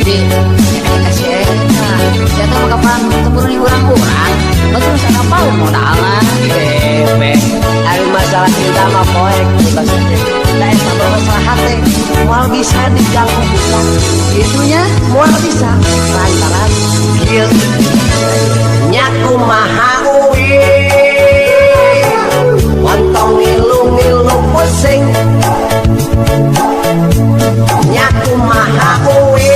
Jadi kasih eta. Si eta mah kapan teu nih urang-urang. Batur apa modal mah. Bebe, ari masalah cinta mah poek bebas teh. Da eta mah masalah hate, moal bisa diganggu gugat. Itunya. Moal bisa lantaran kieu nya kumaha uing montong ngilu-ngilu pusing nya kumaha uing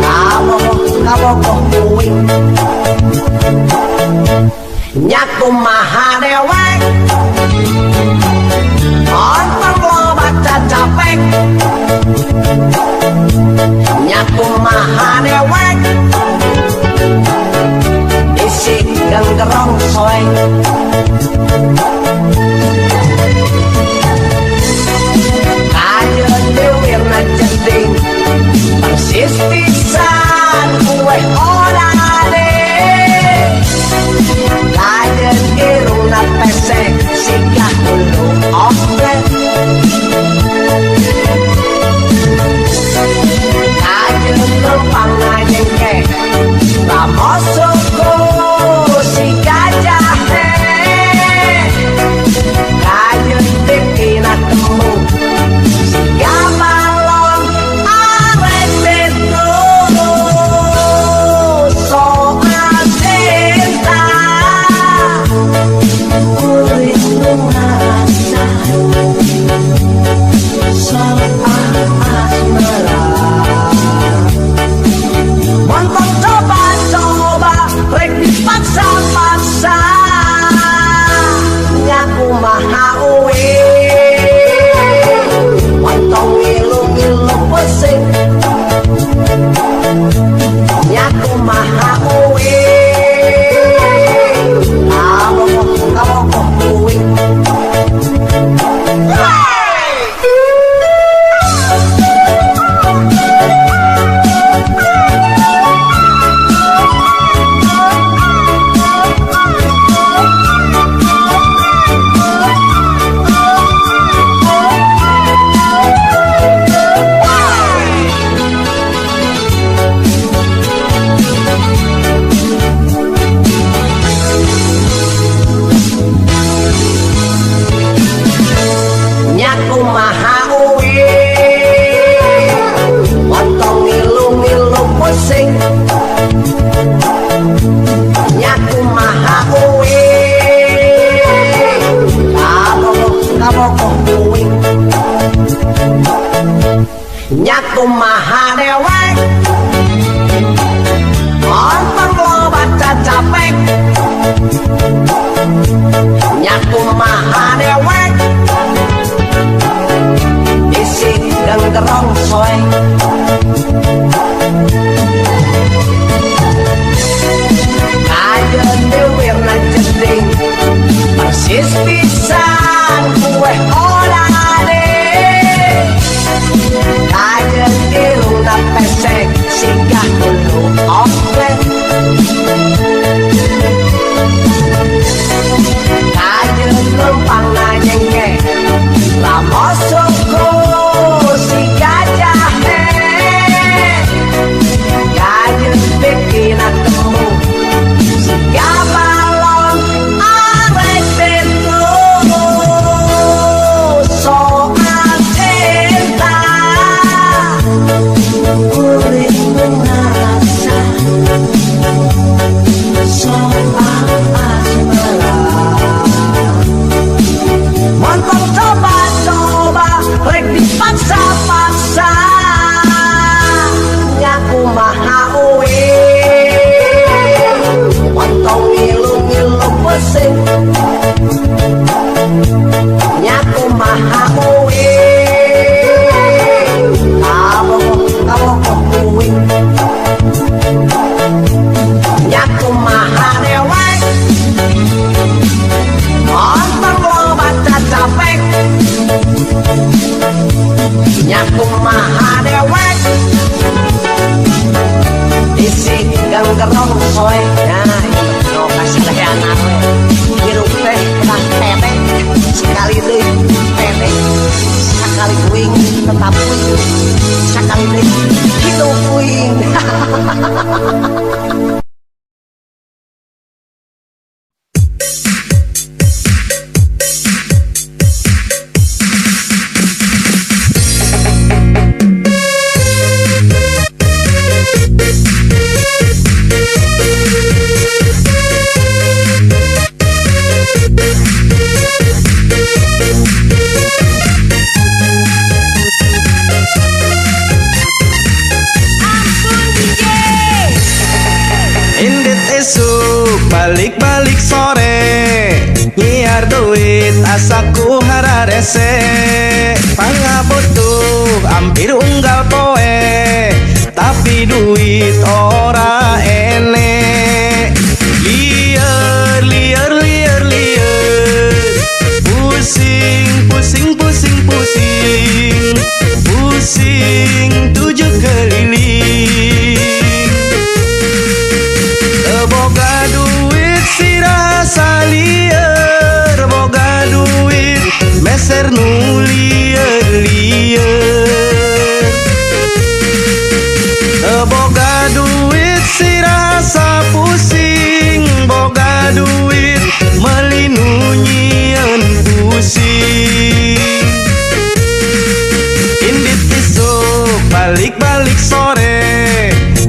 kabogoh kabogoh uing nya kumaha dewek montong loba cacapek nya kumaha dewek isi genggerong soeng kajeun dewirna jeding persis pisan kue orade kajeun irungna pesek siga hulu ombe kajeun lempangna jengke ramos suku siga jahe kajeun pipinan temu siga balon arek pintu soal cinta kuring nu ngarasa soal asmara montong coba-coba rek dipaksa-paksa nya kumaha uing montong ngilu-ngilu pusing nya kumaha uing kabogoh kabogoh uing. Nya kumaha uing montong ngilu-ngilu pusing nya kumaha uing kabogoh kabogoh uing nya kumaha dewek montong loba cacapek nya kumaha dewek isi genggerong soeng kajeun dewirna jeding persis pisan kue orade kajeun irungna pesek siga hulu ombe kajeun lempangna jengke ramos suku siga jahe kajeun pipinan temu siga balon arek pintu soal cinta kuring nu ngarasa soal asmara montong coba-coba rek dipaksa-paksa nya kumaha uing montong ngilu-ngilu pusing nya kumaha uing kabogoh kabogoh uing nya kumaha dewek montong loba cacapek nya kumaha dewek isi genggerong soeng. Nah nu kasaleheana we hirup teh kedah pede sekali deui pede sakali uing tetap Kapuing sakali deui hidup uing. Indit isuk balik-balik sore, nyiar duit asaku hararese, pangabutuh hampir unggal poe, tapi duit ora ene. Lieur lieur lieur lieur, pusing pusing pusing pusing, pusing tujuh keliling. Boga duit sirah salieur, boga duit meser nu lieur-lieur. Boga duit sirah pusing, boga duit meuli nu nyieun pusing. Indit isuk balik-balik sore,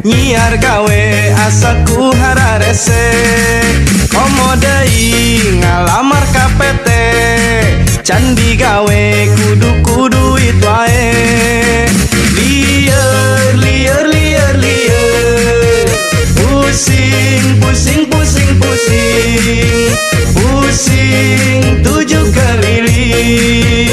nyiar gawe asaku hararese, komo deui ngalamar ka PT, can digawe kudu ku duit wae. Lieur lieur lieur lieur, pusing pusing pusing pusing, pusing tujuh keliling.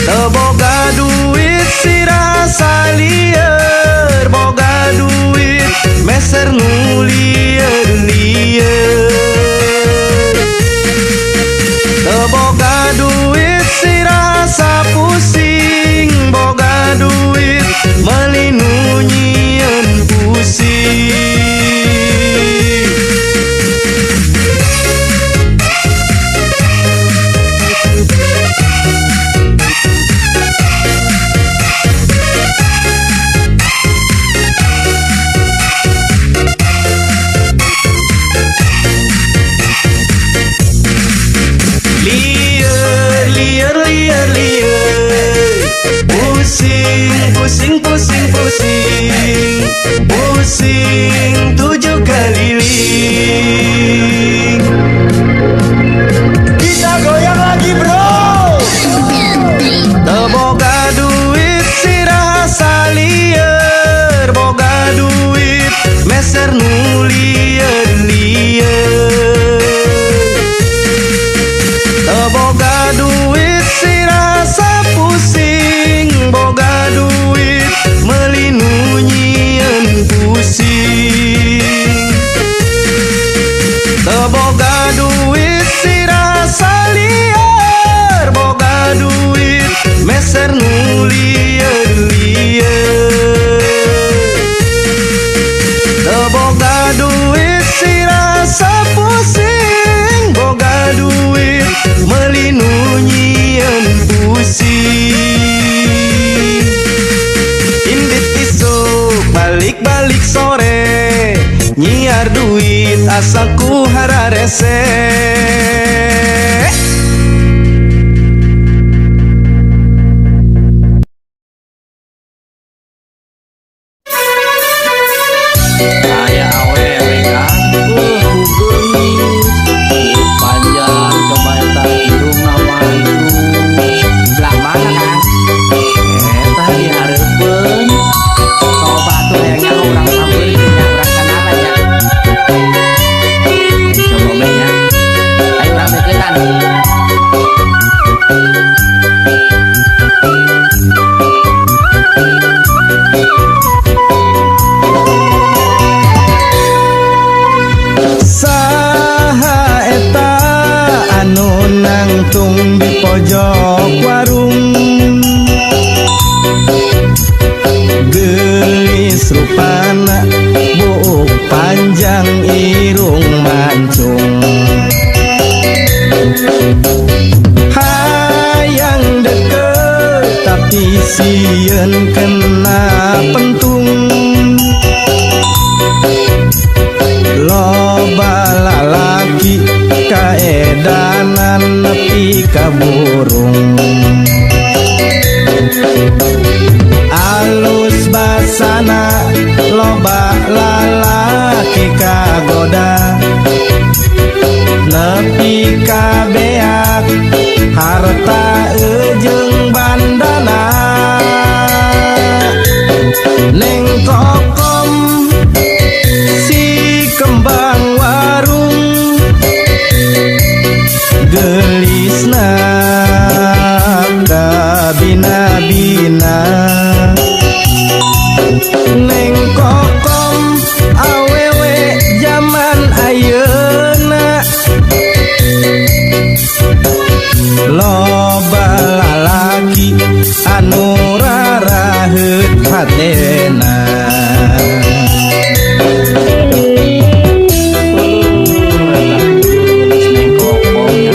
Teu boga duit sirah salieur, boga duit meser nu lieur-lieur. Teu boga duit sirah pusing, boga duit meuli nu nyieun pusing. Lieur lieur lieur lieur, pusing pusing pusing pusing, pusing tujuh keliling. Kita goyang lagi bro. Teu boga duit sirah salieur, boga duit meser nu lieur-lieur. Teu boga duit sirah pusing, boga duit meuli nu nyieun pusing. Teu boga duit sirah salieur, boga duit meser nu lieur-lieur. Teu boga duit sirah pusing, boga duit meuli nu nyieun pusing. Indit isuk balik-balik sore, nyiar duit asaku hararese. Aya awewe kan, geulis, panjang coba eta irungna mancung. Belah mana Kang? Eta di hareupeun. Coba tuh hayang nyaho urang sampeurkeun nya, urang kenalan nya. Coba we nya. Ayo urang deukeutan. Saha eta anu nangtung di pojok warung, geulis rupana buuk panjang irung mancung. Hayang deket Meni sieun kena pentung. Loba lalaki kaedanan nepi ka burung. Alus basana loba lalaki kagoda, nepi ka beak harta ejeung bandana. Neng Kokom si kembang warung, gelisna kabina-bina. Neng Kokom awewe jaman ayeuna, loba lalaki anu raraheut hatena. Neng Kokom nya.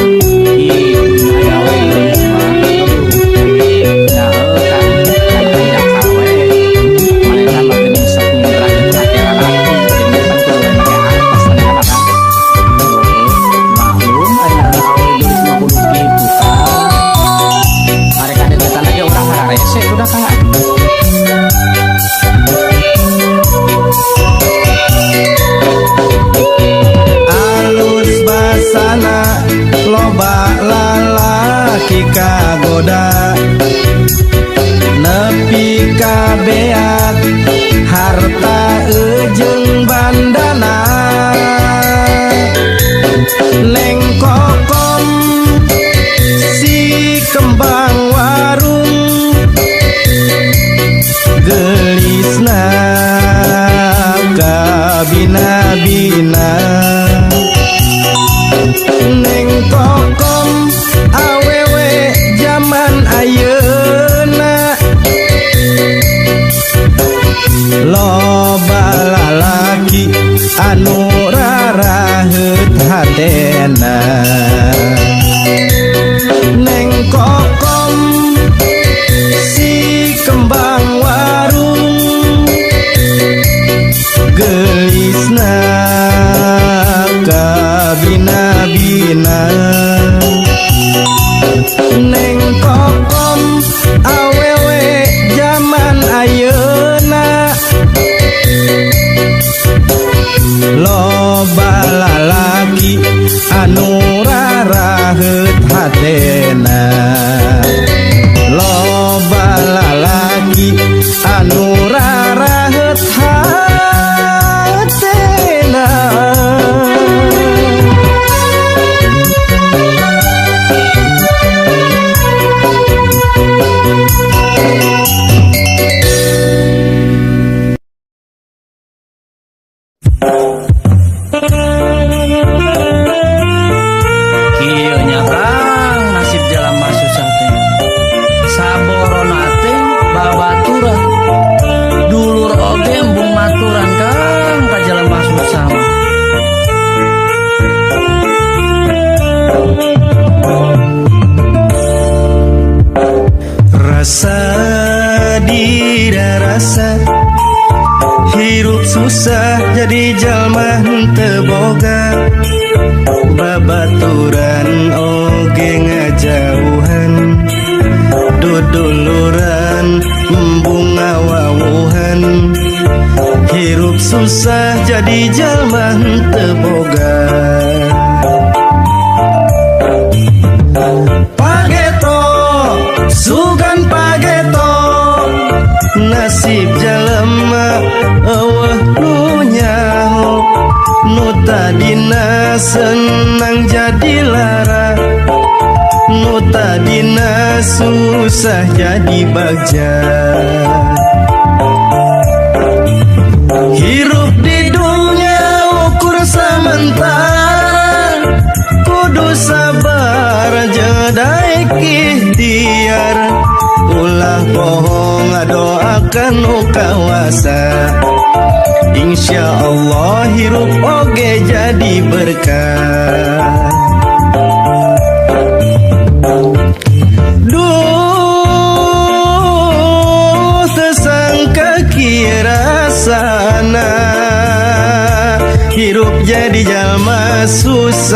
Ih, aya we geulis mah. Nya heuh kan, aya kawe. Manehna mah geuning sok nyindrakeun hate lalaki, jeung kan kudu we make artos manehna mah kan. Heuh, maklum aya awewe geulis mah kudu kitu tah. Mereka deketan lagi urang hararese udah kang. Alus basana loba lalaki kagoda, nepi ka beak harta ejeung bandana. Neng Kokom si kembang warung, gelisna kabina-bina. Neng Kokom awewe jaman ayeuna, loba lalaki anu raraheut hatena. Neng Kokom si kembang warung, gelisna kabina-bina. Neng Kokom awewe jaman ayeuna, loba lalaki anu raraheut hatena. Loba lalaki anu raraheut hatena. Kieu nya Kang, nasib jelema susah teh. Saborona teh babaturan. Dulur oge embung maturan Kang ka jelema susah mah. Rasa dirasa hirup susah jadi jalma henteu boga, babaturan oge ngajauhan, duduluran embung ngawawuhan. Hirup susah jadi jalma henteu boga. Pageto sugan pageto, nasib jelema eueuh nu nyaho, nu tadina senang jadi lara, nu tadina susah jadi bagja. Hirup di dunia ukur sementara, kudu sabar jeung ikhtiar, ulah bohong ngadoakan nu kawasa. Insya Allah hirup oge jadi berkah. Duh Jadi jalma susah,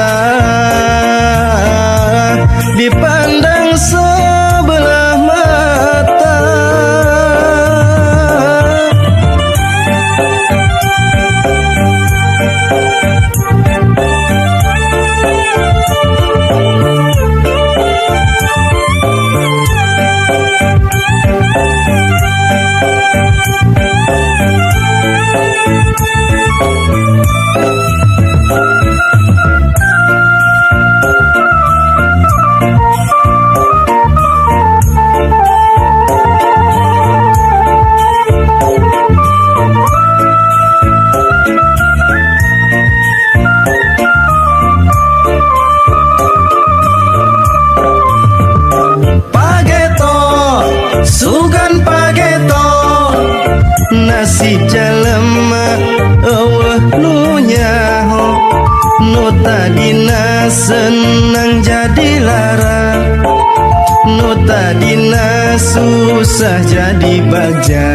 dipandang sebelah mata. Pageto sugan pageto, nasib jalema eueuh nu nyaho. Nu tadina senang jadi lara, nu tadina susah jadi bagja.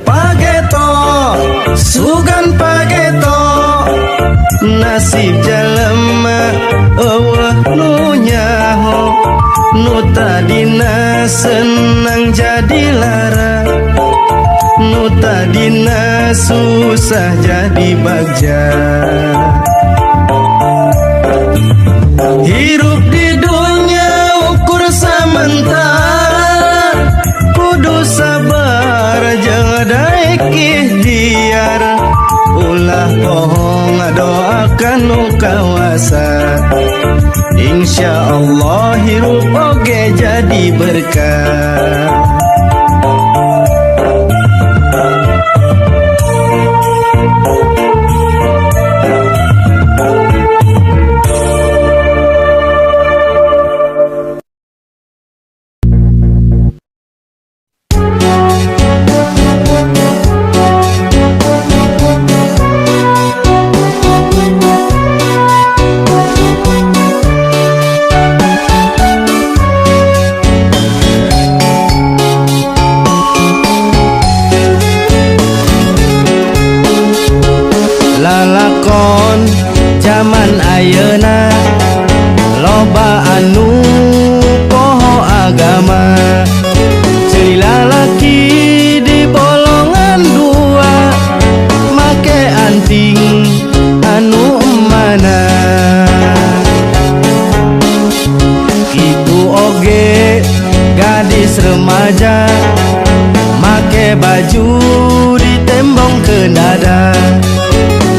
Pageto sugan pageto, nasib jalema eueuh nu nyaho. Nu tadina senang jadi lara, nu tadina susah jadi bagja. Hirup di dunia ukur sementara, kudu sabar jeung daek ikhtiar. Ulah bohong doakan nu kawasa, insya Allah hirup oge jadi berkah. Lalakon zaman ayeuna loba anu poho agama. Ceuli lalaki di bolongan dua, make anting anu mana. Kitu oge gadis remaja, make baju ditembong ke dada.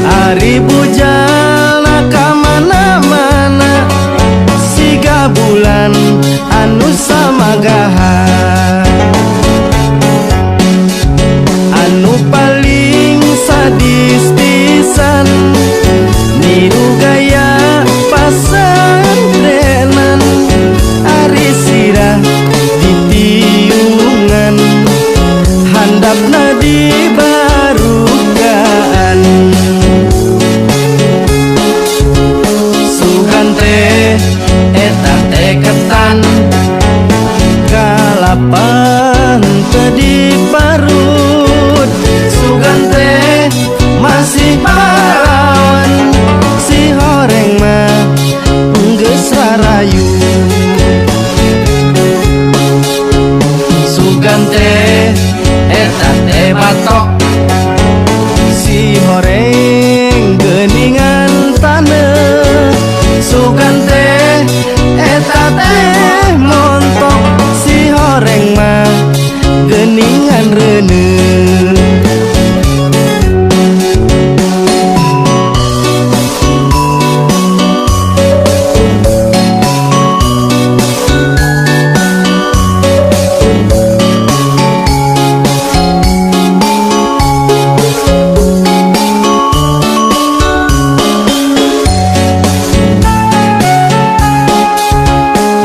Ari bujana ka mana-mana, siga bulan anu samagaha. Anu paling sadis pisan, niru gaya pasantrenan. Ari sirah ditiungan, handapna dibarukaan. Sugan teh eta teh ketan, kalapan teu diparut. Sugan teh masih parawan, si horeng mah geus rarayu. Sugan teh eta teh batok, si horeng geuningan taneuh. Sugan teh eta teh montok, si horeng mah geuningan reuneuh.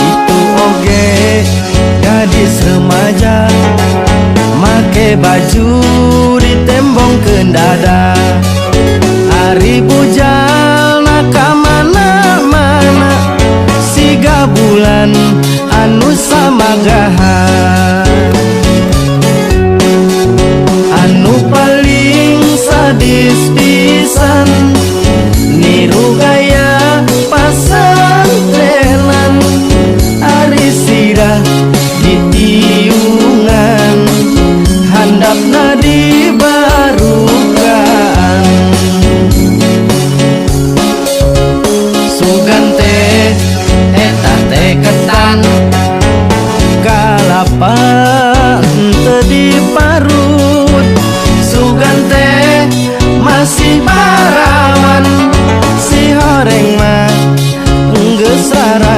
Itu oge gadis remaja, make baju ditembong ke dada. Ari bujana ka mana-mana, siga bulan anu samagaha. Anu paling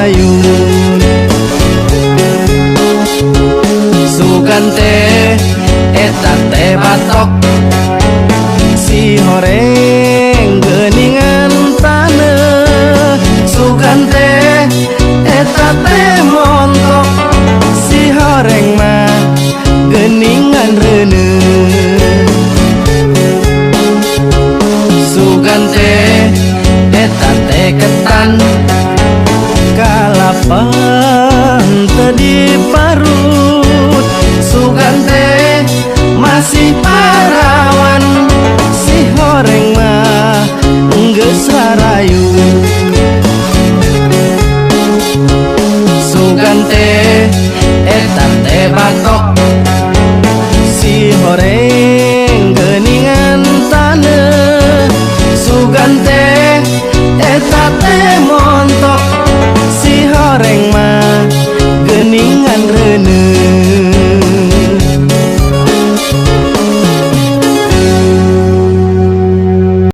Payun. Sugan teh eta teh batok, si hore.